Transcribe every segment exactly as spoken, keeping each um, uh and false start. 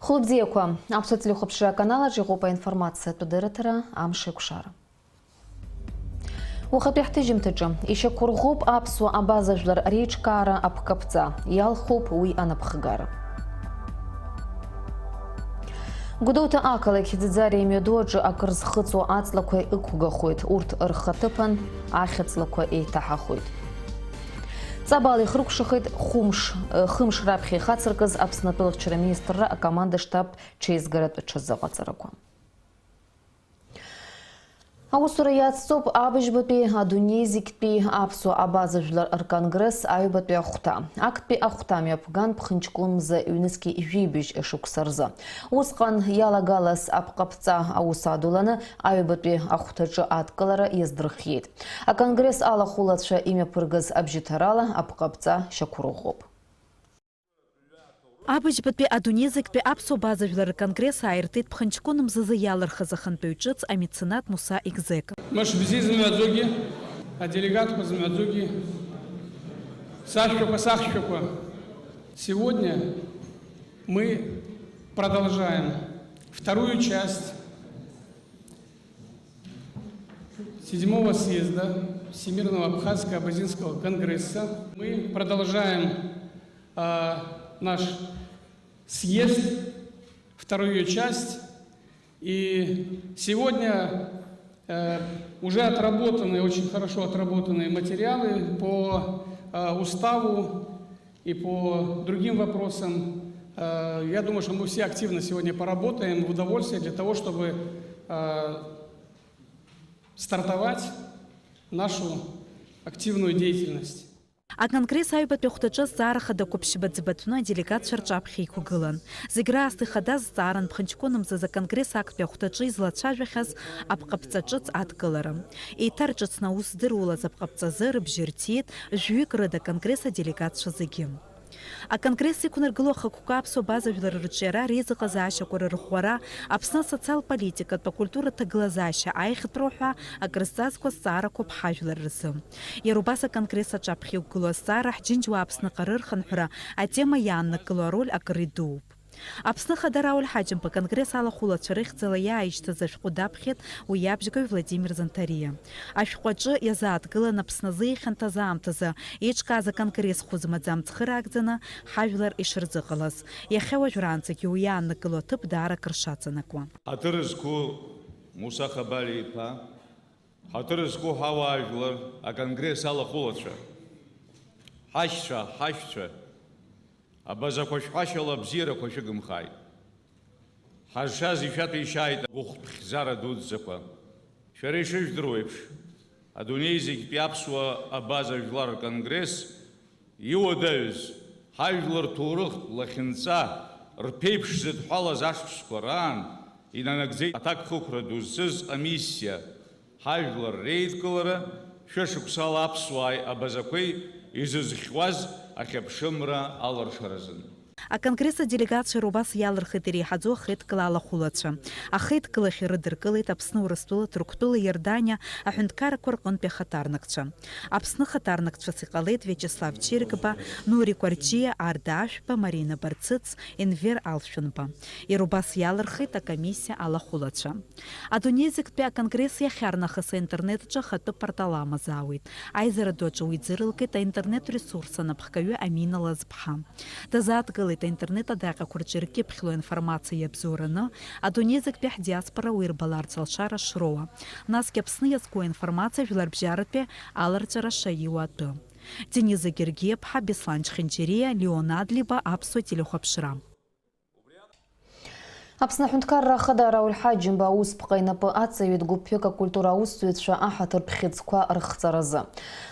Хәылбзиақәа, Аԥсуа телехәаԥшра аканалаҿ иҟоуп аинформациатә дырраҭара Амш еиқәшара. Уахатәи ҳҭыжьымҭаҿы, ишьақәырӷәӷәоуп аԥсуа абаза жәлар реиҿкаара аԥкаԥҵа, иалхуп уи анапхгара. Гәдоуҭа ақалақь Ӡиӡариа имҩаду аҿы акыр зхыҵуа аҵлақәа ықәгахоит, урҭ рхаҭыԥан ахьаҵлақәа еиҭаҳахоит. Ҵабал ихыркәшахеит хәымш, хымш раԥхьа ихацыркыз Аԥсны атәылахьчара аминистрра акоманда штаб ҽеизгаратә ҽазыҟаҵарақәа. Аусура иацҵоуп абыжьбатәи адунеи зегьтәи аԥсуа абаза жәлар рконгресс аҩбатәи ахәҭа. Актәи ахәҭа мҩаԥган ԥхынҷкәын мза ҩнызқьи жәибжь шықәса рзы. Усҟан иалагалаз апҟаԥҵа аус адуланы аҩбатәи ахәҭаҿы адкылара иаздырхиеит. Аконгресс алахәылацәа имҩаԥыргаз абжьыҭарала апҟаԥҵа шьақәырӷәӷәоуп. Абыжьбатәи адунеи зегьтәи аԥсуа база жәлар рконгресс ааиртит ԥхынҷкәын мзазы иалырхыз ахантәаҩ ҿыц амеценат Муса Егзек. Мыш бзиа зымҩаӡогьы, аделегатқәа зымҩаӡогьы, сашәақәа, сахьшәақәа. Сегодня мы продолжаем вторую часть седьмого съезда Всемирного Абхазского Абазинского конгресса. Мы продолжаем, а, наш съезд, вторую часть. И сегодня, э, уже отработаны, очень хорошо отработаны материалы по, э, уставу и по другим вопросам. Э, я думаю, что мы все активно сегодня поработаем в удовольствие для того, чтобы, э, стартовать нашу активную деятельность. Аконгресс аҩбатәи ахәҭаҿы азҵаара хадақәа ԥшьба ӡбатәны аделегатцәа рҿаԥхьа иқәгылан. Зегь раасҭа ихадаз зҵааран ԥхынҷкәын мзазы аконгресс актәи ахәҭаҿы излацәажәахьаз апҟаԥҵа ҿыц адкылара. Еиҭарҿыцны аус здырулаз апҟаԥҵазы рыбжьы рҭиит жәҩык рыда аконгресс аделегатцәа зегьы. Аконгресс иқәнаргыло ахықәкы аԥсуа база жәлар рыҿиара, реизыҟазаашьақәа рырӷәӷәара, Аԥсны асоциал-политикатә, акультуратә ҭагылазаашьа аихатәроу ҳәа акрызҵазкуа азҵаарақәоуп ҳажәлар рзы. Иара убас аконгресс аҿаԥхьа иқәгылоу азҵаара ҳџьынџьуаа Аԥсныҟа рырхынҳәра атема иааннакыло ароль акыр идууп. Аԥсны Ахада Рауль Ҳаџьымба аконгресс алахәылацәа рыхьӡала иааишьҭыз ашәҟәы даԥхьеит уи иабжьгаҩ Владимир Занҭариа. Ашәҟәаҿы иазааҭгылан Аԥсны азы ихьанҭаз аамҭазы еиҿкааз аконгресс хәы змаӡам цхыраагӡаны ҳажәлар ишырзыҟалаз, иахьа уажәраанӡагьы уи иааннакыло аҭыԥ даара акыр шаҵанакуа. Ҳаҭыр зқәу Муса Хабали-иԥа, ҳаҭыр зқәу ҳауаажәлар, аконгресс алахәылацәа, ҳашьцәа, ҳашәцәа, абазақәа шәҳәашьала абзиарақәа шәыгымхааит. Ҳазшаз ишәаҭәеишьааит агәыхәтә хьӡара дуӡӡақәа. Шәара ишыжәдыруа еиԥш, адунеи зегьтәи аԥсуа абаза жәлар рконгресс иуадаҩыз, ҳажәлар рҭоурыхтә лахьынҵа рԥеиԥш зыдҳәалаз ашықәсқәа раан инанагӡеит аҭакԥхықәра ду зцыз амиссиа. Ҳажәлар реидкылара шәышықәсала аԥсуааи абазақәеи изызхьуаз ахьыԥшымра алыршаразын. Аконгресс аделегациа убас иалырхит иреиҳаӡоу ахеидкыла алахәылацәа. Ахеидкылахь ирыдыркылеит Аԥсны, Урыстәыла, Ҭырқәтәыла, Иорданиа аҳәынҭқаррақәа рҟынтәи ахаҭарнакцәа. Аԥсны ахаҭарнакцәас иҟалеит Виачеслав Чирикба, Нури Кәарҷиа, Арда Ашәба, Марина Барцыц, Енвер Алшәынба. Иара убас иалырхит акомиссиа алахәылацәа. Адунеи зегьтәи аконгресс иахьарнахыс аинтернет аҿы ахатәы портал амазаауеит. Аизара ду аҿы уи иӡырылгеит аинтернет ресурс анапхгаҩы Амина Лазԥҳа. Дазааҭгылеит аинтернет адаҟьақәа рҿы иркьыԥхьло аинформациа иабзоураны, адунеи зегьтәи ҳдиаспора уирбаларц алшара шроуа. Насгьы Аԥсны иазку аинформациа жәларбжьаратәи аларҵәара шаиуа атәы. Дениза Гергиаԥҳа, Беслан Чхинчериа, Леон Адлеиба, Аԥсуа телехәаԥшра. Аԥсны Аҳәынҭқарра Ахада Рауль Ҳаџьымба аусԥҟа инапы аҵаҩит гәыԥҩык акультура аусзуҩцәа аҳаҭыртә хьыӡқәа рыхҵаразы.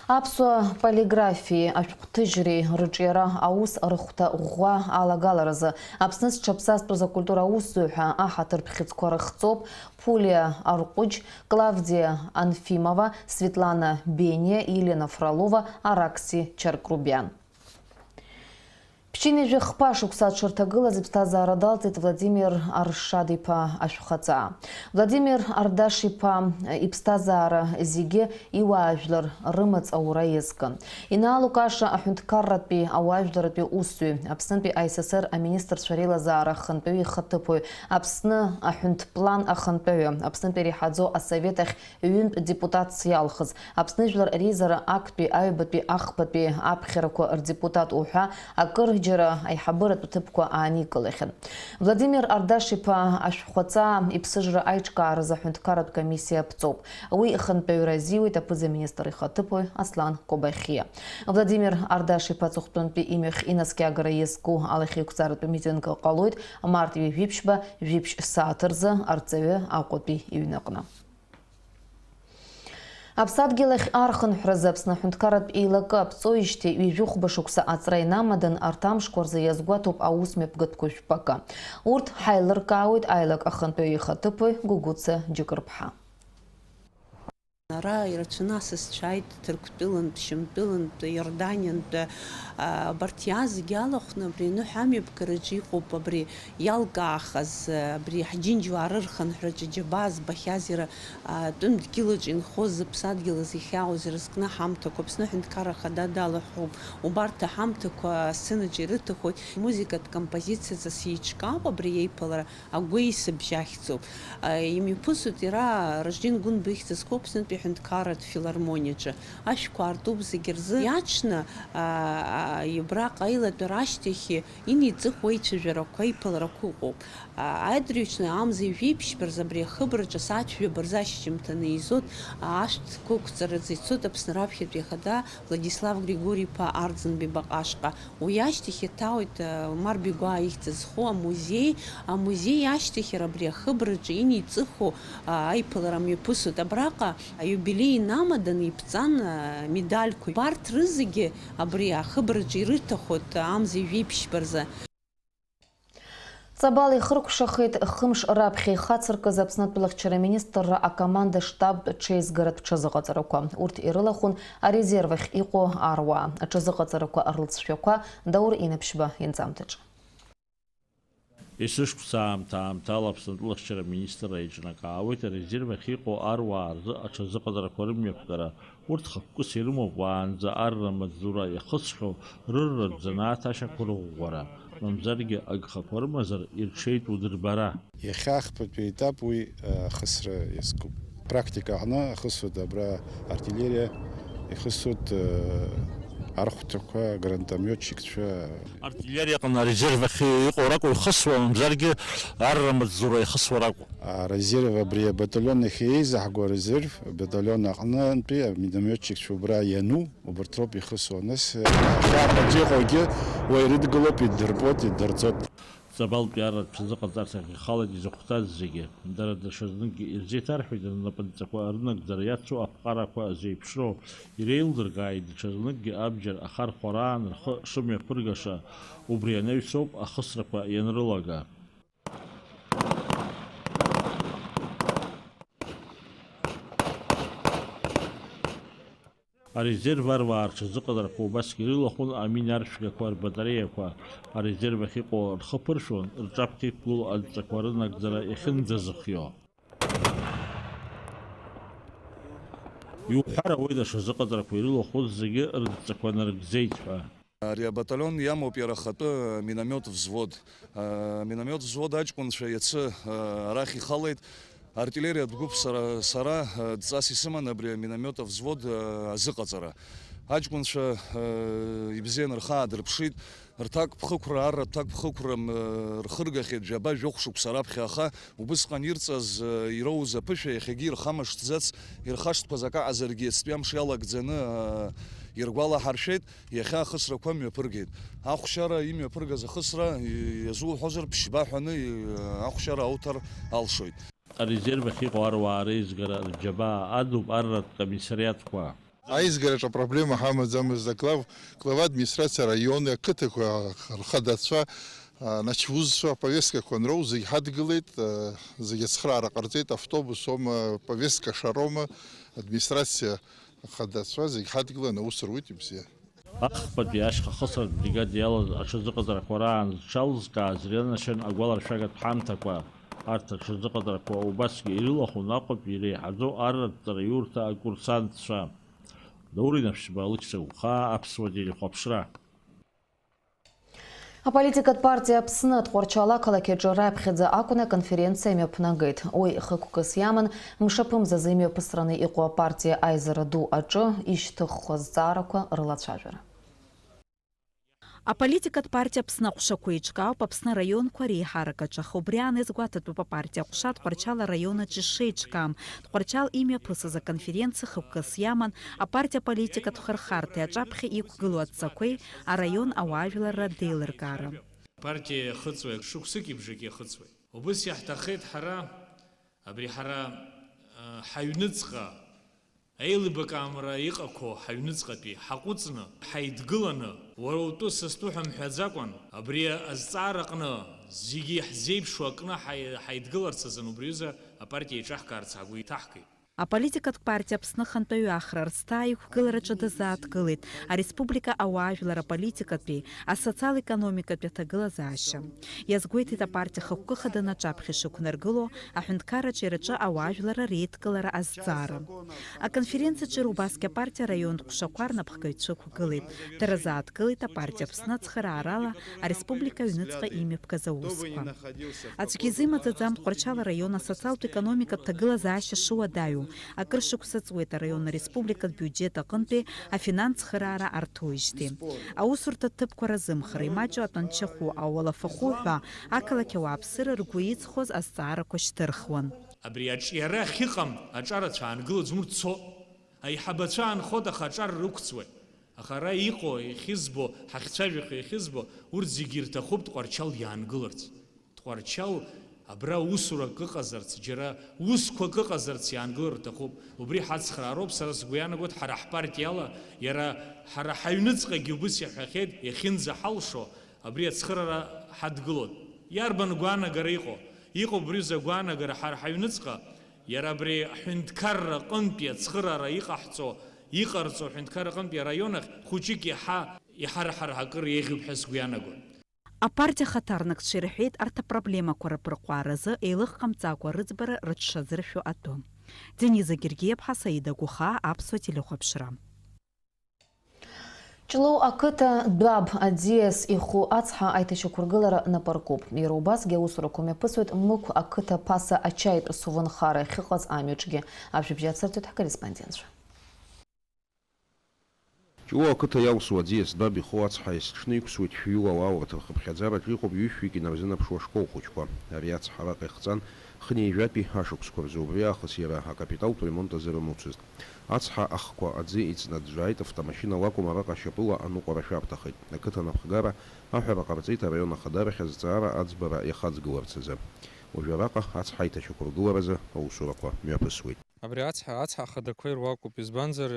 Аԥсуа полиграфиеи ашәҟәҭыжьреи рыҿиара аус рыхәҭа ӷәӷәа алагаларазы Аԥсны зҽаԥсазтәыз акультура аусзуҩ ҳәа аҳаҭыртә хьыӡқәа рыхҵоуп Ԥулиа Арҟәыџь, Клавдиа Анфимова, Светлана Бениа, Елена Фролова, Аракси Чаркрубиан. Ԥшьынҩажәи хԥа шықәса аҽырҭагылаз иԥсҭазаара далҵит Владимир Аршад-иԥа Ашәхаҵаа. Владимир Ардаш-иԥа иԥсҭазаара зегьы иуаажәлар рымаҵ аура иазкын. Инаалукаша аҳәынҭқарратәи ауаажәларратәи усзуҩ, Аԥснытәи А С С Р аминистрцәа реилазаара ахантәаҩы ихаҭыԥуаҩ, Аԥсны аҳәынҭплан ахантәаҩы, Аԥснытәи иреиҳаӡоу асовет ахь ҩынтә депутатс иалхыз, Аԥсны Жәлар реизара актәи, аҩбатәи, ахԥатәи аԥхьарақәа рдепутат уҳәа акыр џьара аиҳабыратә ҭыԥқәа ааникылахьан. Владимир Ардаш-иԥа Ашәхәаҵаа иԥсыжра аиҿкааразы аҳәынҭқарратә комиссиа аԥҵоуп. Уи ихантәаҩра азиуеит аԥыза-министр ихаҭыԥуаҩ Аслан Кобахьиа. Владимир Ардаш-иԥа аҵыхәтәантәи имҩахь инаскьагара иазку алахьеиқәҵаратә митинг ҟалоит март ҩажәи ԥшьба, жәиԥшь сааҭ рзы арҵаҩы Аҟәатәи иҩныҟны. Аԥсадгьыл ахь архынҳәразы Аԥсны аҳәынҭқарратә еилакы аԥҵоижьҭеи ҩажәи хәба шықәса аҵра инамадан, арҭ амшқәа рзы иазгәаҭоуп аус мҩаԥгатәқәа жәпакы. Урҭ ҳаилыркаауеит аилак ахантәаҩы ихаҭыԥуаҩ Гәыгәыца Џьыкырԥҳа. Ара ирацәаны асасцәа ааит, Ҭырқәтәылантә, Шьамтәылантә, Иорданиантә, а, абарҭ иааз зегьы алахәны абри аныҳәа амҩаԥгараҿы иҟоуп абри иалкаахаз, абри ҳџьынџьуаа рырхынҳәраҿы џьабаа збахьаз иара, а, тәым дгьылаҿ инхоз, зыԥсадгьыл азы ихьаауаз ирызкны аҳамҭақәа, Аԥсны Аҳәынҭқарра Ахада далаҳәоуп, убарҭ аҳамҭақәа асценаҿы ирыҭахоит. Музыкатә композициаҵас еиҿкаауп абри аиԥылара, агәеисыбжь ахьӡуп. А, имҩаԥысуеит иара Ражден Гәынба ихьӡ зху Аԥснытәи аҳәынҭқарратә филармониаҿы. Ашәқәа аартуп зегьы рзы иаҽны, а, а, абраҟа аилатәара ашьҭахь инеиҵыху аицәажәарақәа, аиԥыларақәа ыҟоуп. А, адырҩаҽны амза ҩажәи ԥшьба рзы абри ахыбраҿы асааҭ жәаба рзы ашьжьымҭан еизоит, а, ашәҭқәа ықәҵараӡа ицоит Аԥсны раԥхьатәи ахада Владислав Григори-иԥа Арӡынба ибаҟа ашҟа. Уи ашьҭахь иҭалоит, а, Омар Бигәаа ихьӡ зху амузеи. Амузеи ашьҭахь иара абри ахыбраҿы инеиҵыху, а, аиԥылара мҩаԥысуеит. Абраҟа аиубилеи инамадан иԥҵан, а, медальқәа. Убарҭ рызегьы абри ахыбраҿы ирыҭахоит амза ҩажәи ԥшьба рзы. Ҵабал ихыркәшахеит, хымш раԥхьа ихацыркыз Аԥсны атәылахьчара министрра акоманда штабтә ҽеизгаратә ҽазыҟаҵарақәа. Урҭ ирылахәын арезерв ахь иҟоу аруаа. Аҽазыҟаҵарақәа рлҵшәақәа Даур Инаԥшьба ианҵамҭаҿы. Есышықәса аамҭа-аамҭала Аԥсны атәылахьчара аминистрра еиҿнакаауеит арезерв ахь иҟоу аруаа рзы аҽазыҟаҵарақәа рымҩаԥгара. Урҭ хықәкыс ирымоуп уаанӡа арра амаҵзура иахысхьоу рырратә занааҭ ашьақәырӷәӷәара, мамзаргьы агхақәа рымазар ирҽеитәу дырбара. Иахьа ахԥатәи аетап уи, э, ахысра иазкуп. Практика аҟны ахысуеит абра артиллериа, ихысуеит, э, архәҭақәа, гранатомиотчикцәа. Артиллериа аҟны арезерв ахь иҟоу ракәу ихысуа, мамзаргьы арра амаҵзура ихысуа ракәу? Арезерв абри абаталион ахь еизаҳго арезерв, абаталион аҟнынтәи аминометчикцәа убра иану, убарҭ роуп ихысуа. Нас, э, ахьаартаҿ иҟоугьы уа ирыдгылоуп, иддырбоит, иддырҵоит. Ҵабалтәи арратә ҽазыҟаҵарҭахь ихалеит изыхәҭаз зегьы. Дара даҽазныкгьы ирзеиҭарҳәеит рнапынҵақәа рынагӡара иацу аԥҟарақәа зеиԥшроу. Иреилдыркааит даҽазныкгьы абџьар ахархәараан рхы шымҩаԥыргаша, убри анаҩсоуп ахысрақәа ианрылага. Арезерв аруаа рҽазыҟаҵарақәа убасгьы ирылахәын аминаршәгақәа рбатареиақәа. Арезерв ахь иҟоу рхы ԥыршәон, рҿаԥхьа иқәгылоу адҵақәа рынагӡара иахьынӡазыхио. Иуҳәар ауеит, ашазыҟаҵарақәа ирылахәыз зегьы рыдҵақәа нарыгӡеит ҳәа. Ари абаталион иамоуп иара ахатәы миномет взвод. Аминомет взвод аҷкәынцәа иацы, а, арахь ихалеит. Артиллериатә гәыԥ сара, сара, а, дҵас исыман абри аминомет взвод, а, азыҟаҵара. Аҷкәынцәа, а, ибзианы рхы аадырԥшит. Рҭакԥхықәра, арратә ҭакԥхықәра, м, рхыргахьеит жәаба-жәохә шықәса раԥхьа, аха убысҟан ирҵаз, а, ироуз аԥышәа иахьагьы ирхамышҭӡац, ирхашҭқәаз акаҟазаргьы иацтәи амш иалагӡаны, а, иргәалаҳаршәеит. Иахьа ахысрақәа мҩаԥыргеит. Ахәшьара имҩаԥыргаз ахысра, и-, иазуҳәозар, ԥшьба ҳәаны, и-, ахәшьара ауҭар алшоит. Арезерв ахь иҟоу аруаа реизгара рџьабаа адуп арратә комиссариатқәа. Аизгараҿы апроблема ҳамаӡамызт, аклав-, глава администрациа араион, ақыҭақәа рхадацәа, а, начвузцәа, аповесткақәа анроу зегь ҳадгылеит, а, зегь ацхыраара ҟарҵеит, автобус аума, повестка шароума, администрациа ахадацәа зегь ҳадгылан аус руит ибзиа. Ахԥатәи ашьха хысратә бригад иалаз аҽазыҟаҵарақәа раан зҽалызкааз ирыланашьан агәаларшәагатә ҳамҭақәа. Арҭ аҽазыҟаҵарақәа убасгьы ирылахәын Аҟәатәи иреиҳаӡоу арратә ҵараиурҭа акурсантцәа. Даур Инаԥшьба, Алықьса Гәхаа, Аԥсуа телехәаԥшра. Аполитикатә партиа Аԥсны Тҟәарчал ақалақь аҿы раԥхьаӡа акәны аконференциа имҩаԥнагеит. Уи хықәкыс иаман мшаԥымзазы имҩаԥысраны иҟоу апартиа аизара ду аҿы ишьҭыххо азҵаарақәа рылацәажәара. Аполитикатә партиа Аԥсны аҟәшақәа еиҿкаауп Аԥсны араионқәа реиҳарак аҿы, аха убри аан иазгәаҭатәуп апартиа аҟәша Тҟәарчал араион аҿы ишеиҿкаам. Тҟәарчал имҩаԥысыз аконференциа хықәкыс иаман апартиа аполитикатә хырхарҭеи аҿаԥхьа иқәгылоу адҵақәеи араион ауаажәларра деилыркаара. Апартиа иахыҵуеи шықәсыки бжаки иахыҵуеи? Убыс иаҳҭахеит ҳара, абри ҳара, а, ҳаҩныҵҟа, аилибакаамра иҟақәоу ҳаҩныҵҟатәи ҳаҟәыҵны, ҳаидгыланы, уара утәы са стәы ҳәа мҳәаӡакәан, абри азҵаара аҟны зегьы иаҳзеиԥшу акны ҳаи-, ҳаидгыларц азын убри аҩыза апартиа еиҿаҳкаарц ҳгәы иҭаҳкит. Аполитикатә партиа Аԥсны ахантәаҩы Ахра Арсҭаа иқәгылараҿы дазааҭгылеит ареспублика ауаажәлар аполитикатәи, асоциал-економикатәи аҭагылазаашьа. Иазгәеиҭеит апартиа хықәкы хаданы аҿаԥхьа ишықәнаргыло аҳәынҭқарраҿы иара аҿы ауаажәларра реидкылара азҵаара. Аконференциаҿы иара убасгьы апартиа араионтә ҟәшақәа рнапхгаҩцәа ықәгылеит. Дара зааҭгылеит апартиа Аԥсны ацхыраарала ареспублика аҩныҵҟа имҩаԥгаз аусқәа. Аӡәгьы изы имаӡаӡам Тҟәарчал араион асоциалтә-економикатә ҭагылазаашьа шыуадаҩу. Акыр шықәса ҵуеит араион ареспубликатә биуџьет аҟынтәи афинанс цхыраара арҭоижьҭеи. Аусурҭа ҭыԥқәа разымхара, имаҷу атәанчахәы, ауалафахәы ҳәа ақалақь ауааԥсыра ргәы иҵхоз азҵаарақәа шьҭырхуан. Абри аҿиара ахьыҟам аҿарацәа аангылаӡом, урҭ цо. Аиҳабацәа аанхоит, аха аҿар рықәҵуеит. Аха ара иҟоу, иахьызбо, ҳахьцәажәахьоу иахьызбо, урҭ зегьы ирҭахуп Тҟәарчал иаангыларц. Тҟәарчал абра усурак ыҟазарц, џьара усқәак ыҟазарц иаангылар рҭахуп. Убри ҳацхраароуп, сара сгәы иаанагоит, ҳара ҳпартиала, иара ҳара ҳаҩныҵҟагьы убыс иаҳәахьеит, иахьынӡаҳалшо, абри ацхыраара ҳадгылоит. Иарбан гәаанагара иҟоу? Иҟоуп убри рзы агәаанагара ҳара ҳаҩныҵҟа, иара абри аҳәынҭқарра аҟынтәи ацхыраара иҟаҳҵо, иҟарҵо аҳәынҭқарра аҟынтәи араион ахь хәыҷык иаҳа, иҳарҳар акыр еиӷьуп ҳәа сгәы иаанагоит. Апартиа ахаҭарнакцәа ирҳәеит арҭ апроблемақәа рыԥырҟәааразы еилых ҟамҵакәа рыӡбара рыҽшазыршәо атәы. Дениза Гергиаԥҳа, Саида Гәхаа, Аԥсуа телехәаԥшра. Ҷлоу ақыҭа Дәаб аӡиас иху ацҳа аиҭашьақәыргылара напаркуп. Иара убасгьы аусурақәа мҩаԥысуеит Мықә ақыҭа ԥаса ачаитә суванхара ахьыҟаз амҩаҿгьы. Ажәабжь ацырҵоит ҳкорреспондентцәа. Ҷлоу ақыҭа иалсу аӡиас Дәаб иху ацҳа есҽны иқәсуеит шәҩыла ауаа урҭ рхыԥхьаӡараҿы иҟоуп ҩышәҩык инарзынаԥшуа ашкол хәыҷқәа. Ари ацҳа араҟа ихҵан хынҩажәатәи ашықәсқәа рзы, убри аахыс иара акапиталтә ремонт азы рымуцызт. Ацҳа ахқәа аӡы иҵнаӡәӡәааит, автомашьына лакәым, араҟа шьапыла аныҟәара шәарҭахеит. Ақыҭа анапхгара аҳәара ҟарҵеит араион ахадарахь азҵаара аӡбара иахаҵгыларц азы. Уажәы араҟа ацҳа аиҭашьақәыргыларазы аусурақәа мҩаԥысуеит. Абри ацҳа, ацҳа ахадақәа ируакуп, избанзар,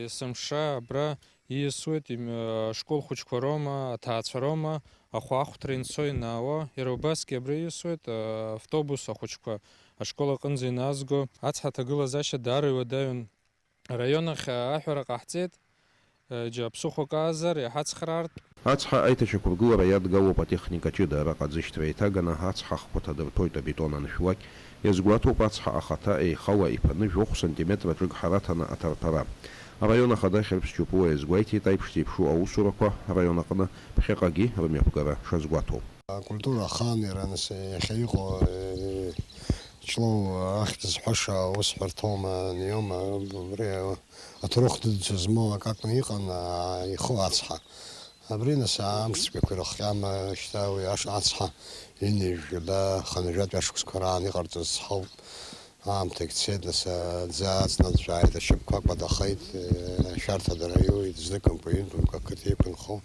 есымша абра ииасуеит, им-, ашкол хәыҷқәа роума, аҭаацәа роума, ахәаахәҭра инцо инаауа, иара убасгьы абра ииасуеит, автобус ахәыҷқәа ашкол аҟынӡа иназго. Ацҳа аҭагылазаашьа даара иуадаҩын. Араион ахь аҳәара ҟаҳҵеит, џьа ԥсыхәак аазар, иҳацхраартә. Ацҳа аиҭашьақәыргылара иадгалоуп атехника ҷыда, араҟа аӡышьҭра еиҭаганы ацҳа ахқәа ҭадырҭәоит, абетон анышәлак, иазгәаҭоуп ацҳа ахаҭа еихала иԥаны жәохә сантиметраҿык ҳараҭаны аҭарҭәара. Араион ахада Хьырԥс Ҷапуа иазгәеиҭеит, аиԥш зеиԥшу аусурақәа араион аҟны ԥхьаҟагьы рымҩаԥгара шазгәаҭоу. Акультура ахаан иара, нас, иахьа иҟоу, э, Ҷлоу ахьӡ зҳәаша аус ҳәарҭоума, аниома, убри аҭоурых дуӡӡа змоу акы акәны иҟан, аа, иху ацҳа. Абри, нас, амш цәгьақәа ирыхҟьама, шьҭа уи аш-, ацҳа ҩынҩажәаба, хынҩажәатәи ашықәсқәа раан иҟарҵаз цҳауп. Аамҭагь цеит, нас, аӡы аҵнаҵәааит, ашьапқәа кәадахеит, ашәарҭа дара иуеит, зныкымкәа, ҩынтәымкәа ақыҭа иқәынхо,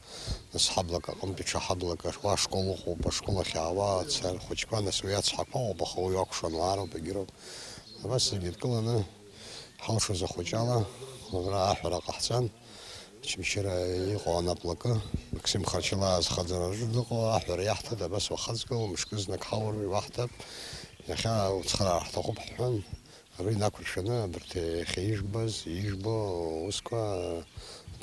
нас, ҳаблак аҟынтәи ҽа ҳаблак, уа ашкол ыҟоуп, ашкол ахь аауа, ацар хәыҷқәа, нас, уи ацҳақәа ыҟоуп, аха уи уакәшан, уаароуп, егьыроуп. Абас зегьы еидкыланы, ҳалшоз ахәыҷала, абра аҳәара ҟаҳҵан. Очамчыра иҟоу анаплакы, Максим Харчалаа зхаӡараҿы дыҟоу, аҳәара иаҳҭеит, абас уахаҵгыл, мышкы знык ҳаур иуаҳҭап, иахьа уцхраар ҳҭахуп ҳҳәан, абри инақәыршәаны абарҭ иахьа ижәбаз, ижәбо аусқәа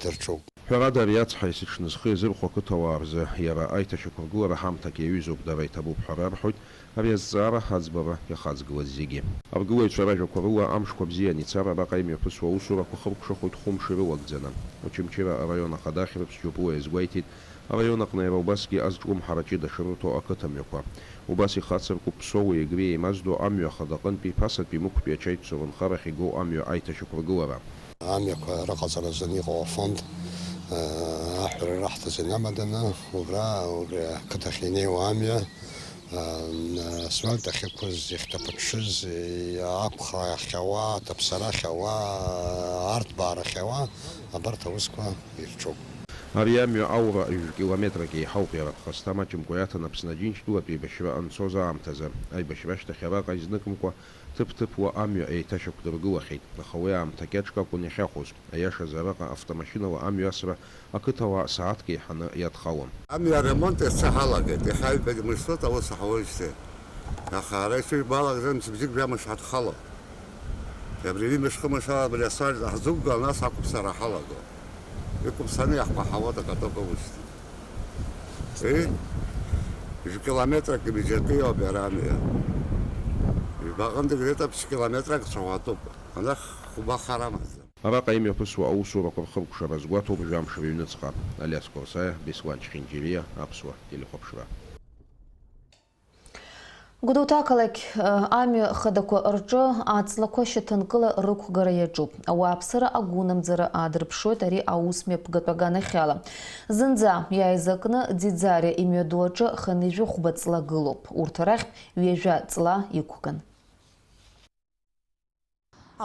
дырҿуп. Ҳәарада, ари ацҳа есыҽны зхы иазырхәо ақыҭауаа рзы иара аиҭашьақәыргылара ҳамҭак иаҩызоуп, дара иҭабуп ҳәа рарҳәоит ари азҵаара аӡбара иахаҵгылаз зегьы. Аргылаҩцәа ражәақәа рыла, амшқәа бзиан ицар, араҟа имҩаԥысуа аусурақәа хыркәшахоит хәымш ирылагӡаны. Очамчыра араион ахада Хьрыԥс Џьопуа иазгәеиҭеит, араион аҟны иара убасгьы азҿлымҳара ҷыда шырҭо ақыҭамҩақәа. Убас ихацыркуп Ԥсоуи Егри еимаздо амҩа ахада аҟынтәи Ԥасатәи Мықәтәи ачаиҭцәа рынхарахь игоу амҩа аиҭашьақәыргылара. Амҩақәа рыҟаҵара азын иҟоу афонд, аа, аҳәара раҳҭаз инамаданы, убра, убри ақыҭахь инеиуа амҩа, аа, асфальт ахьықәыз, иахьҭаԥыҽҽыз, аԥха ахьауа, аҭаԥсара ахьауа, арҭбаара ахьауа, абарҭ аусқәа ирҿуп. Ари амҩа аура жәкилометрак еиҳауп, иара ԥхасҭа маҷымкәа иаҭан Аԥсны Аџьынџьтәылатә еибашьра анцоз аамҭазы. Аибашьра ашьҭахь араҟа изныкымкәа ҭыԥ-ҭыԥуа амҩа еиҭашьақәдыргылахьеит, аха уи аамҭа кьаҿк акәын иахьахәоз. Аиаша азы араҟа автомашьынала амҩасра ақыҭауаа сааҭк еиҳаны иадхалон. Амҩа аремонт иацы ҳалагеит, иахьа аҩбагьы мышцәоуп аус ҳауеижьҭеи. Аха ара ишыжәбо ала, мчыбжьык жәамш ҳадхалон. Абри ҩымш-хымш ала абри асфальт ҳзықәгылан, нас ақәыԥсара ҳалагон. Иқәыԥсаны иаҳкәаҳауеит акаток аусҭа. Ыы? Жәкилометрак ибжьатәиоуп иара амҩа. Ҩбаҟынтәи где-то ԥшь километрак цәаӷәатәуп. Анахь хәба хар амаӡам. Араҟа имҩаԥысуа аусурақәа рхыркәшара азгәаҭоуп жәамш рыҩныҵҟа. Алиас Қәарсаиа, Беслан Чхинџьириа, Аԥсуа телехәаԥшра. Гәдоуҭа ақалақь, э, амҩа хадақәа рҿы аҵлақәа шьаҭанкыла рықәгара иаҿуп. Ауааԥсыра агәынамӡара аадырԥшуеит ари аус мҩаԥгатә аганахьала. Зынӡа иааизакны Ӡиӡариа имҩаду аҿы хынҩажәи хәба ҵла гылоуп. Урҭ рахьтә ҩажәа ҵла иқәган.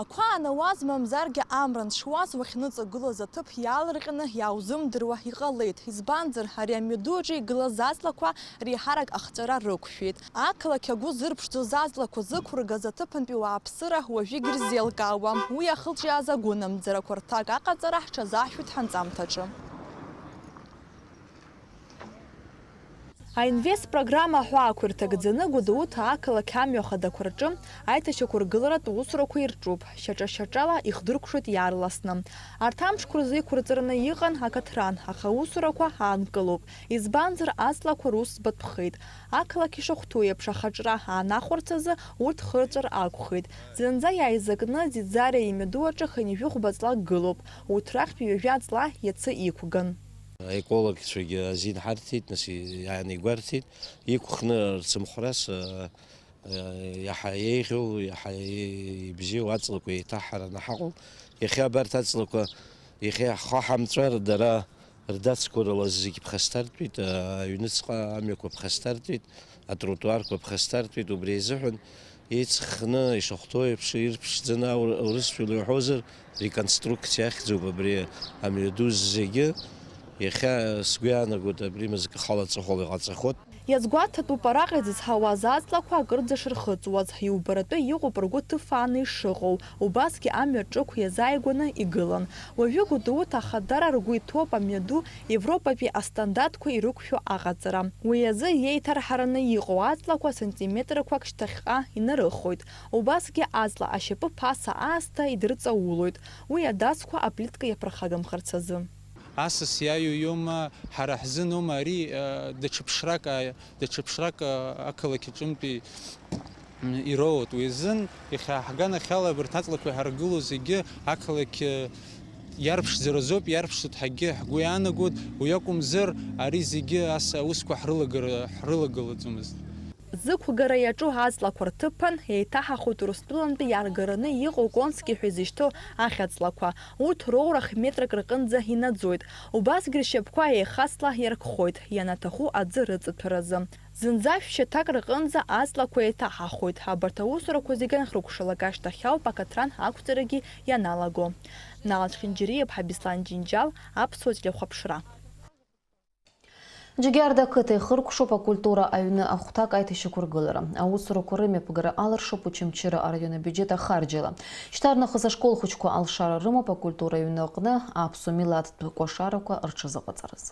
Ақәа анауаз, мамзаргьы амра аншуаз уахьныҵагылаз аҭыԥ иаалырҟьаны иааузымдыруа иҟалеит, избанзар, ари амҩаду аҿы игылаз аҵлақәа реиҳарак ахҵәара рықәшәеит. Ақалақь агәы зырԥшӡоз аҵлақәа зықәыргаз аҭыԥантәи уааԥсыра уажәыгь ирзеилкаауам, уи ахылҿиааз агәынамӡарақәа рҭак аҟаҵара ҳҽазаҳшәоит ҳанҵамҭаҿы. Аинвест программа аҳәаақәа ирҭагӡаны Гәдоуҭа ақалақь амҩа хадақәа рҿы аиҭашьақәыргыларатә усурақәа ирҿуп, шьаҿа-шьаҿала ихдыркәшоит иаарласны. Арҭ амшқәа рзы иқәырҵараны иҟан акаҭран, аха аусурақәа аанкылоуп, избанзар, аҵлақәа рус збатәхеит. Ақалақь ишахәҭоу еиԥш ахаҿра аанахәарц азы урҭ хырҵәар акәхеит. Зынӡа иааизакны Ӡиӡариа имҩаду аҿы хынҩажәи хәба ҵла гылоуп, урҭ рахьтә ҩажәа ҵла иацы иқәган. Аекологцәагьы азин ҳарҭеит, нас, иаанеигәарҭеит, иқәхны рцымхәрас, а, а, иаҳа еиӷьу, иаҳа ибзиоу аҵлақәа еиҭаҳараны ҳаҟоуп. Иахьа абарҭ аҵлақәа, иахьа ҳхы ҳамҵәар, дара рдацқәа рыла зегь ԥхасҭартәит, а, аҩныҵҟа амҩақәа ԥхасҭартәит. Атротуарқәа ԥхасҭартәит, убри азыҳәан еиҵхны ишахәҭоу еиԥш, ирԥшӡаны аур-, аурысшәала иуҳәозар, реконструкциа ахьӡуп абри амҩаду зегьы. Иахьа сгәы иаанагоит, абри мызкы хала аҵыхәала иҟаҵахоит. Иазгәаҭатәуп араҟа изызҳауаз аҵлақәа акырӡа шырхыҵуаз, иубаратәы иҟоуп ргәы ҭыфааны ишыҟоу, убасгьы амҩа ҿықә иазааигәаны игылан. Уажәы Гәдоуҭа ахадара ргәы иҭоуп амҩаду Европатәи астандартқәа ирықәшәо аҟаҵара. Уи азы иеиҭарҳараны иҟоу аҵлақәа сантиметрақәак шьҭахьҟа инарыхоит. Убасгьы аҵла ашьапы ԥаса аасҭа идырҵаулоит, уи адацқәа аплитка иаԥырхагамхарц азы. Асас иаҩу иоума, ҳара ҳзын аума ари, э, даҽа ԥшрак, э, даҽа ԥшрак, э, ақалақь аҿынтәи ироуеит. Уи азын, иахьа ҳганахьала абарҭ аҵлақәа иҳаргыло зегьы ақалақь иарԥшӡаразоуп, иарԥшӡоит ҳәагьы ҳгәы иаанагоит, уи акәымзар, ари зегьы ас аусқәа ҳрылагар-, ҳрылагылаӡомызт. Зықәгара иаҿу аҵлақәа рҭыԥан еиҭаҳахоит Урыстәылантәи иааргараны иҟоу Конски ҳәа изышьҭоу ахьаҵлақәа. Урҭ роурахь метрак рҟынӡа инаӡоит. Убасгьы ршьапқәа еихасла иаркхоит, ианаҭаху аӡы рыҵаҭәаразы. Зынӡа шәшьаҭак рҟынӡа аҵлақәа еиҭаҳахоит. Абарҭ аусурақәа зегьы анхрыкәшалак ашьҭахь ауп акаҭран ақәҵарагьы ианалаго. Нал Чхинџьириаԥҳа, Беслан Џьынџьал, Аԥсуа телехәаԥшра. Џьгьарда ақыҭа ихыркәшоуп акультура аҩны ахәҭак аиҭашьақәыргылара. Аусурақәа рымҩаԥгара алыршоуп Очамчыра араион абиуџьет ахарџьала. Шьҭарнахыс ашкол хәыҷқәа алшара рымоуп акультура аҩны аҟны аԥсуа милаҭтә кәашарақәа рҽазыҟаҵаразы.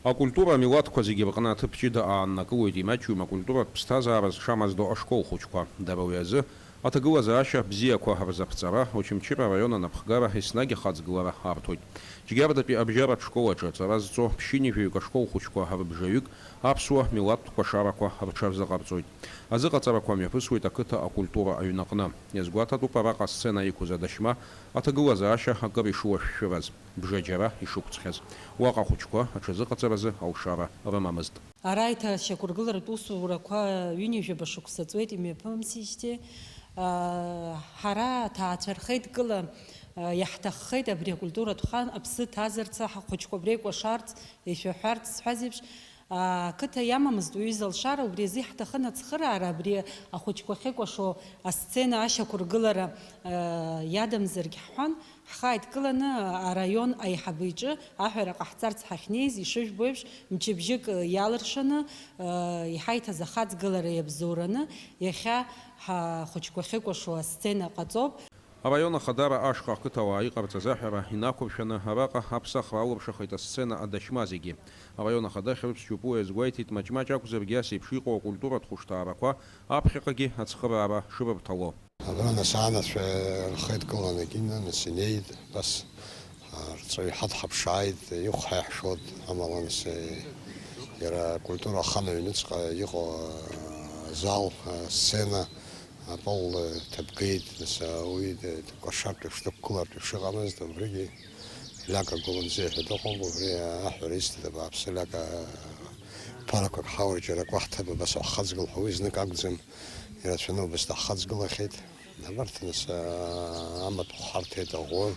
Акультура амилаҭқәа зегьы рҟны аҭыԥ ҷыда ааннакылоит, имаҷҩым акультуратә ԥсҭазаара зҽамазду ашкол хәыҷқәа. Дара уи азы Аҭагылазаашьа бзиақәа рзаԥҵара Очамчыра араион анапхгара еснагь ахаҵгылара арҭоит. Џьгьардатәи абжьаратә школ аҿы аҵара зҵо ԥшьынҩажәаҩык ашкол хәыҷқәа рыбжаҩык аԥсуа милаҭтә кәашарақәа рҽарзыҟарҵоит. Азыҟаҵарақәа мҩаԥысуеит ақыҭа акультура аҩнаҟны. Иазгәаҭатәуп араҟа асцена иқәыз адашьма аҭагылазаашьа акыр ишылашәшәыраз, бжаџьара ишықәҵхьаз. Уаҟа ахәыҷқәа аҽазыҟаҵаразы алшара рымамызт. Ара еиҭа ашьақәыргыларатә усурақәа ҩынҩажәаба шықәса ҵуеит имҩаԥымсижьҭеи. Ҳара аҭаацәа рхеидкыла иаҳҭаххеит абри акультуратә хан аԥсы ҭазарц, ҳхәыҷқәа абра икәашарц, ишәаҳәарц сҳәаз еиԥш, ақыҭа иамамызт уаҩы изалшара, убри азы иаҳҭахын ацхыраара, абри ахәыҷқәа ахьыкәашо асцена ашьақәыргылара иадамзаргь ҳҳәан, ҳхы ааидкыланы араион аиҳабы иҿы аҳәара ҟаҳҵарц ҳахьнеиз, ишыжәбо еиԥш, мчыбжьык иалыршаны, иҳаиҭаз ахаҵгылара иабзоураны, иахьа ҳхәыҷқәа ахьыкәашо асцена ҟаҵоуп. Араион Ахадара ашҟа ақыҭауаа иҟарҵаз аҳәара инақәыршәаны, араҟа аԥсахра алыршахеит асцена адашьма зегьы. Араион Ахада Хьрыԥс Џьопуа иазгәеиҭеит, маҷ-маҷ акәзаргьы ас еиԥш иҟоу акультуратә хәышҭаарақәа аԥхьаҟагьы ацхыраара шырырҭало. Абра нас анацәа рхеидкыланы Кина нас инеит, абас, а, рҵаҩ ҳадҳаԥшааит, ихә ҳаиҳәшоит, амала нас, э, иара акультура ахан аҩныҵҟа иҟоу, а, азал, а, асцена, апол, э, ҭабгеит, нас, а, уи д-, д-, кәашартә еиԥш, дықәгылартә еиԥш ыҟамызт, убригьы Лиака Гуланӡиа ҳәа дыҟоуп, убри аҳәара исҭеит, абааԥсы, Лиака ԥарақәак ҳаур џьара акы ҳҭыԥ абас ҳхаҵгыл ҳәа уи знык акәӡам. Ирацәаны убас даҳхаҵгылахьеит. Абарҭ нас, аа, амаҭәахә ҳарҭеит, аӷәы,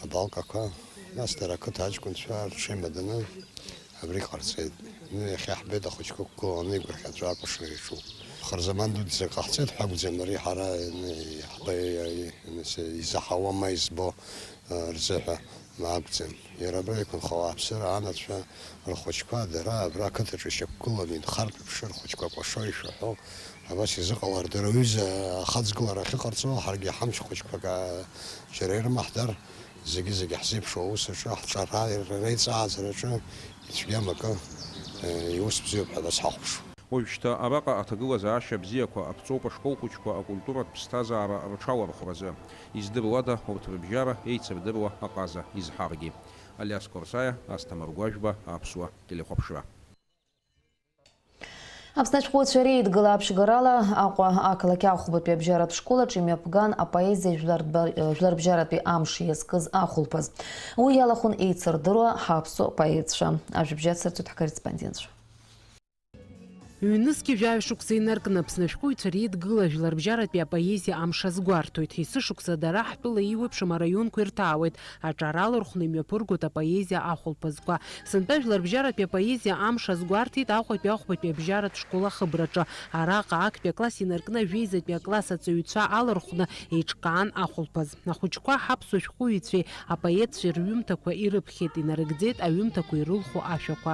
абалкақәа. Нас дара ақыҭа аҷкәынцәа рҽеимаданы абри ҟарҵеит. Ну, иахьа ҳбеит ахәыҷқәа ықәгыланы игәырӷьаҵәа акәашара иаҿуп. Хырзаман дуӡӡак ҟаҳҵеит ҳәа акәӡам, ари ҳара, ну, иаҳбеи, нас изаҳауа ма избо, аа, рзыҳәа. Акәӡам. Иара абра иқәынхо ауааԥсыра анацәа рхәыҷқәа дара абра ақыҭаҿы ишьақәгыланы инхартә еиԥш рхәыҷқәа кәашо ишәаҳәо абас изыҟалар, дара рҩыза ахаҵгылара ахьыҟарҵо, ҳаргьы ҳамч хәыҷқәак, аа, џьара ирымаҳдар, зегьы-зегьы ҳзеиԥшу аус аҿы, ҳҿара реиҵааӡараҿы ицәгьам акы, э, иус бзиоуп ҳәа абас ҳахәаԥшуеит. Уажәшьҭа араҟа аҭагылазаашьа бзиақәа аԥҵоуп ашкол хәыҷқәа акультуратә ԥсҭазаара рҽалархәразы. Издыруада урҭ рыбжьара еицырдыруа аҟаза изҳаргьы? Алиас Қәарсаиа, Асҭамыр Гәажәба, Аԥсуа телехәаԥшра. Аԥсны ашәҟәыҩҩцәа реидгыла аԥшьгарала Аҟәа ақалақь ахәбатәи абжьаратә школ аҿы имҩаԥган апоезиа жәларба-, жәларбжьаратәи амш иазкыз ахәылԥаз. Уи иалахәын еицырдыруа ҳаԥсуа поетцәа. Ажәабжь ацырҵоит ҳкорреспондентцәа. Ҩнызқьи жәаҩа шықәса инаркны Аԥсны ашәҟәыҩҩцәа реидгыла жәларбжьаратәи апоезиа амш азгәарҭоит. Есышықәса дара ҳтәыла еиуеиԥшым араионқәа ирҭаауеит, аҿар алархәны имҩаԥыргоит апоезиа ахәылԥазқәа. Сынтәа жәларбжьаратәи апоезиа амш азгәарҭеит Аҟәатәи ахәбатәи абжьаратә школ ахыбраҿы. Араҟа актәи акласс инаркны ажәеизатәи акласс аҵаҩцәа алархәны еиҿкаан ахәылԥаз. Ахәыҷқәа ҳаԥсуа шәҟәыҩҩцәеи апоетцәеи рҩымҭақәа ирыԥхьеит, инарыгӡеит аҩымҭақәа ирылху ашәақәа.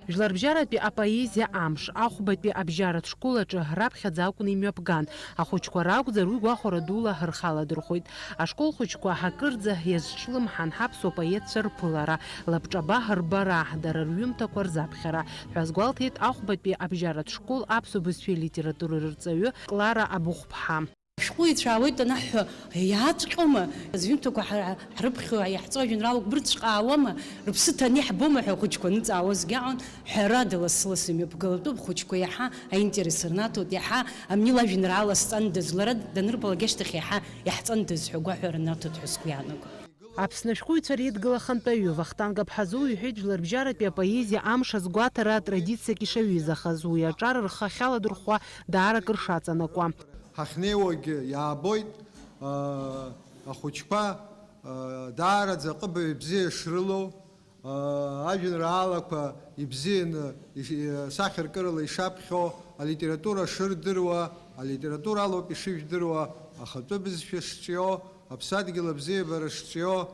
Жәларбжьаратәи апоезиа амш, Ахәбатәи абжьаратә школ аҿы раԥхьаӡа акәны имҩаԥган. Ахәыҷқәа ракәзар, уи гәахәара дула рхаладырхәоит. Ашкол хәыҷқәа ҳакырӡа иазҿлымҳан ҳаԥсуа поетцәа рԥылара, лабҿаба рбара, дара рҩымҭақәа рзаԥхьара ҳәа азгәалҭеит Ахәбатәи абжьаратә школ аԥсуа бызшәеи алитературеи рырҵаҩы Клара Абыхәԥҳа. Ашәҟәыҩҩцәа аауеит анаҳҳәа, иааҵәҟьома? Зҩымҭақәа ҳа-, ҳрыԥхьо иаҳҵо ажәеинраалақәа бырҵәҟаауама? Рыԥсы ҭаны иаҳбома ҳәа ахәыҷқәа аныҵаауазгьы аҟан, ҳәарада, лассы-лассы имҩаԥгалатәуп, хәыҷқәа иаҳа аинтерес рнаҭоит, иаҳа амни лажәеинраала сҵандаз, лара данырбалак ашьҭахь иаҳа иаҳҵандаз ҳәа агәаҳәара наҭоит ҳәа сгәы иаанагоит. Аԥсны ашәҟәыҩҩцәа реидгыла ахантәаҩы Вахтанг Аԥҳазоу иҳәеит, жәларбжьаратәи апоезиа амш азгәаҭара атрадициак ишаҩызахаз, уи аҿар рхы ахьаладырхәуа даара акыр шаҵанакуа. Ҳахьнеиуагьы иаабоит, аа, ахәыҷқәа, аа, даараӡа аҟыбаҩ бзиа шрылоу, аа, ажәеинраалақәа ибзианы иш-, асахьаркырала ишаԥхьо, алитература шырдыруа, алитература алоуп ишыжәдыруа, ахатәы бызшәа шҿио, аԥсадгьыл абзиабара шҿио,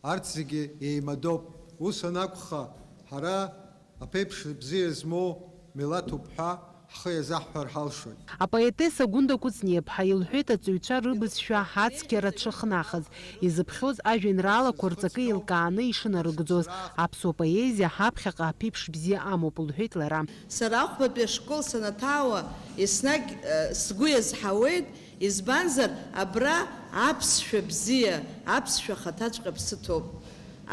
арҭ зегьы еимадоуп. Ус анакәха, ҳара аԥеиԥш бзиа змоу милаҭуп ҳәа ҳхы иазаҳҳәар ҳалшоит. Апоетесса Гәында Кәыҵниаԥҳа илҳәеит аҵаҩцәа рыбызшәа ҳацқьара дшыхнахыз, изыԥхьоз ажәеинраалақәа рҵакы еилкааны ишынарыгӡоз, аԥсуа поезиа ҳаԥхьаҟа аԥеиԥш бзиа амоуп, лҳәеит лара. Сара ахәбатәи ашкол санаҭаауа, еснагь сгәы иазҳауеит, избанзар, абра аԥсшәа бзиа, аԥсшәа ахаҭаҵәҟьа ԥсы ҭоуп.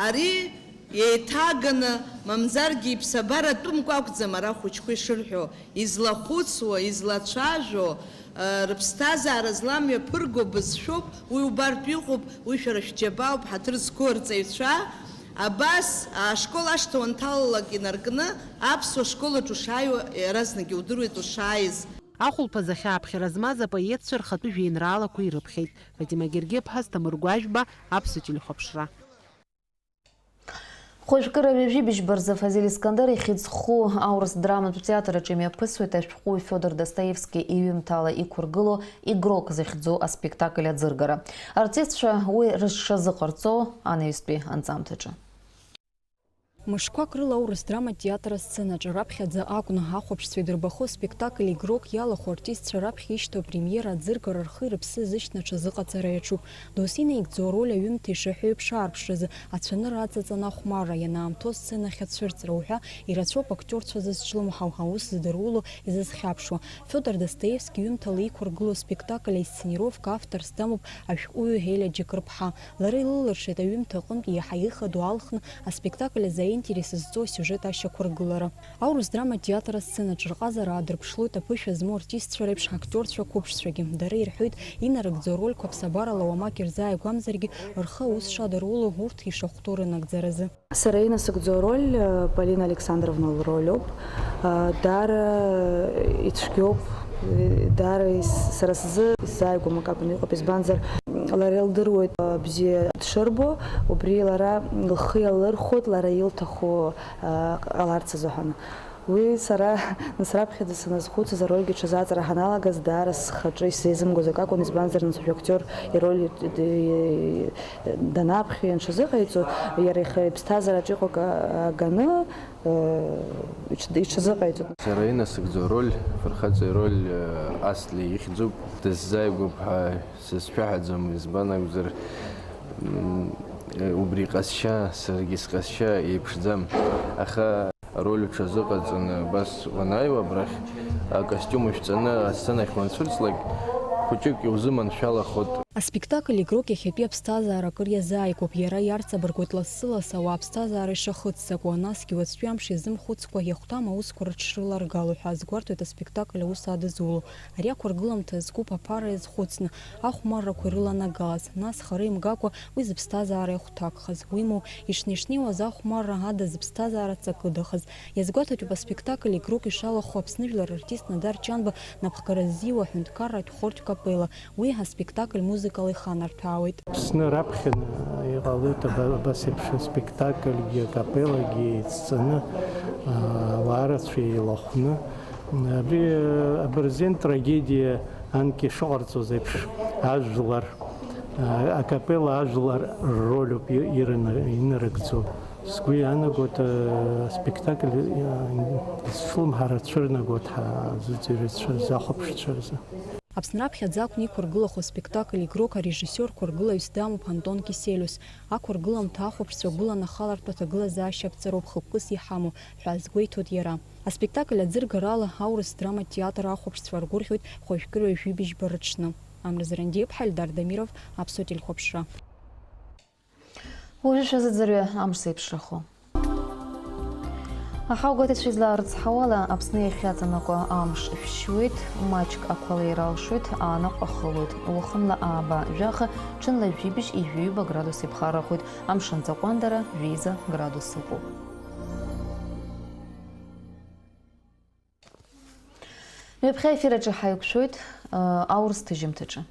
Ари еиҭаганы, мамзаргьы иԥсабара тәымк акәӡам ара ахәыҷқәа ишырҳәо, излахәыцуа, излацәажәо, рыԥсҭазаара зламҩаԥырго бызшәоуп, уи убартә иҟоуп, уи шәара шәџьабаауп, ҳаҭыр зқәу арҵаҩцәа. Абас ашкол ашҭа уанҭалалак инаркны аԥсуа школаҿ ушааиуа иаразнак иудыруеит ушааиз. Ахәылԥаз ахьааԥхьара змаз апоетцәа рхатәы жәеинраалақәа ирыԥхьеит. Фатима Гергеԥҳа, Асҭамыр Гәажәба, Аԥсуа телехәаԥшра. Хәажәкыра ҩажәи быжьба рзы Фазиль Искандер ихьӡ зху аурыс драматә театр аҿы имҩаԥысуеит ашәҟәыҩҩы Фиодор Достоевски иҩымҭала иқәыргылоу Игрок захьӡу аспектакль аӡыргара. Артистцәа уи рызшазыҟарҵо анаҩстәи анҵамҭаҿы. Мышқәак рыла аурыс драматә театр асценаҿы раԥхьаӡа акәны ахәаԥшцәа идырбахо аспектакль Игрок иалахәу артистцәа раԥхьа ишьҭоу апремиера аӡыргара рхи рыԥси азышьҭны аҽазыҟаҵара иаҿуп. Досу инаигӡо ароль аҩымҭа ишаҳәо еиԥш аарԥшразы, ацәанырра аҵаҵаны ахәмарра ианаамҭоу асценахь ацәырҵра уҳәа ирацәоуп актиорцәа зызҿлымҳау, аус зыдыруло изызхьаԥшуа. Фиодор Достоевски иҩымҭала иқәыргылоу аспектакль аинсценировка авторс дамоуп ашәҟәыҩҩы Елиа Џьыкырԥҳа. Лара илылыршеит аҩымҭа аҟынтә иаҳа ихадоу алхны аспектакль азы аинтерес зҵоу асиужет ашьақәыргылара. Аурыс драматә театр асценаҿ рҟазара аадырԥшлоит аԥышәа змоу артистцәа реиԥш актиорцәа қәыԥшцәагьы. Дара ирҳәоит, инарыгӡо арольқәа ԥсабарала уамак ирзааигәамзаргьы, рхы аус шадыруло урҭ ишахәҭоу рынагӡаразы. Сара инасыгӡо ароль, э, Полина Александровна лроль ауп. Э, даара ицәгьоуп, э, даара ис-, сара сзы исзааигәам акакәны иҟоуп, избанзар, лара илдыруеит, э, бзиа дшырбо, убри лара лхы иалырхуеит, лара илҭаху, э, ҟаларц азыҳәан. Уи сара, нас, раԥхьаӡа саназхәыцыз, арольгьы ҽазааҵара ҳаналагаз, даара схаҿы исзеизымгоз акакәын, избанзар, нас, уажә актиор ироль данаԥхьо, ианҽазыҟаиҵо, иара ихы иԥсҭазаараҿ иҟоу акы аганы, э, иҽ-, иҽазыҟаиҵоит. Сара инасыгӡо ароль, афырхаҵа ироль, э, Асле ихьӡуп. Дысзааигәоуп ҳәа сызшәаҳәаӡом, избан акәзар, м, э, убри иҟазшьа, саргьы сҟазшьа еиԥшӡам. Аха Ароль уҽазыҟаҵаны абас уанааиуа абрахь, акостиум ушәҵаны асценахь уанцәырҵлак, хәыҷык иузыманшәалахоит. Аспектакль Игрок иахьатәи аԥсҭазаара акыр иазааигәоуп, иара иарҵабыргуеит лассы-лассы ауаа аԥсҭазаара ишахыццакуа, насгьы уаҵәтәи амш иазымхәыцкәа иахәҭам аусқәа рыҽрыларгало ҳәа азгәарҭоит аспектакль аус адызуло. Ари ақәыргыламҭа зкуп аԥара иазхәыцны, ахәмаррақәа ирыланагалаз, нас хара имгакәа уи зыԥсҭазаара иахәҭакхаз, уимоу, ишнеи-шнеиуаз ахәмарра ада зыԥсҭазаара ҵакыдахаз. Иазгәаҭатәуп аспектакль Игрок ишалахәу Аԥсны жәлар артист Нодар Чанба напхгара ззиуа аҳәынҭқарратә хортә капелла. Уи аспектакль музыкала иханарҭәаауеит. Аԥсны раԥхьаны иҟалоит аба-, абас еиԥш аспектакльгьы акапеллагьы еицҵаны, аа, ауаа рацәа еилахәны. Абри, абырзен трагедиа анкьа ишыҟарҵоз еиԥш, ажәлар, акапелла ажәлар рроль ауп и-, ирына-, инарыгӡо. Сгәы иаанагоит, аспектакль, изҿлымҳара цәырнагоит ҳа-, аӡәӡәаҩцәа рзы, ахәаԥшцәа рзы. Аԥсны раԥхьаӡа акәны иқәыргылахо аспектакль Игрок арежиссиор қәыргылаҩыс дамоуп Антон Киселиус. Ақәыргыламҭа ахәаԥшцәа гәыланахалартә аҭагылазаашьа аԥҵароуп хықәкыс иҳамоу, ҳәа азгәеиҭоит иара. Аспектакль аӡыргарала аурыс драматә театр ахәаԥшцәа аргәырӷьоит хәажәкыра ҩажәи быжьба рыҽны. Амра Зарандиаԥҳа, Эльдар Дамиров, Аԥсуа телехәаԥшра. Уажәы шәазыӡырҩы амш зеиԥшрахо. Аҳауагәаҭацәа излаарыцҳауала, Аԥсны иахьаҵанакуа амш шәшьуеит, маҷк ақәа леира алшоит, аанаҟә ахылоит. Уахынла ааба жәаха, ҽынла жәибжь ижәҩыба градус иԥхаррахоит, амшын ҵаҟәандара жәеиза градус ыҟоуп. Ҩаԥхьа аефир аҿы ҳаиқәшәоит, э, аурыс ҭыжьымҭаҿы.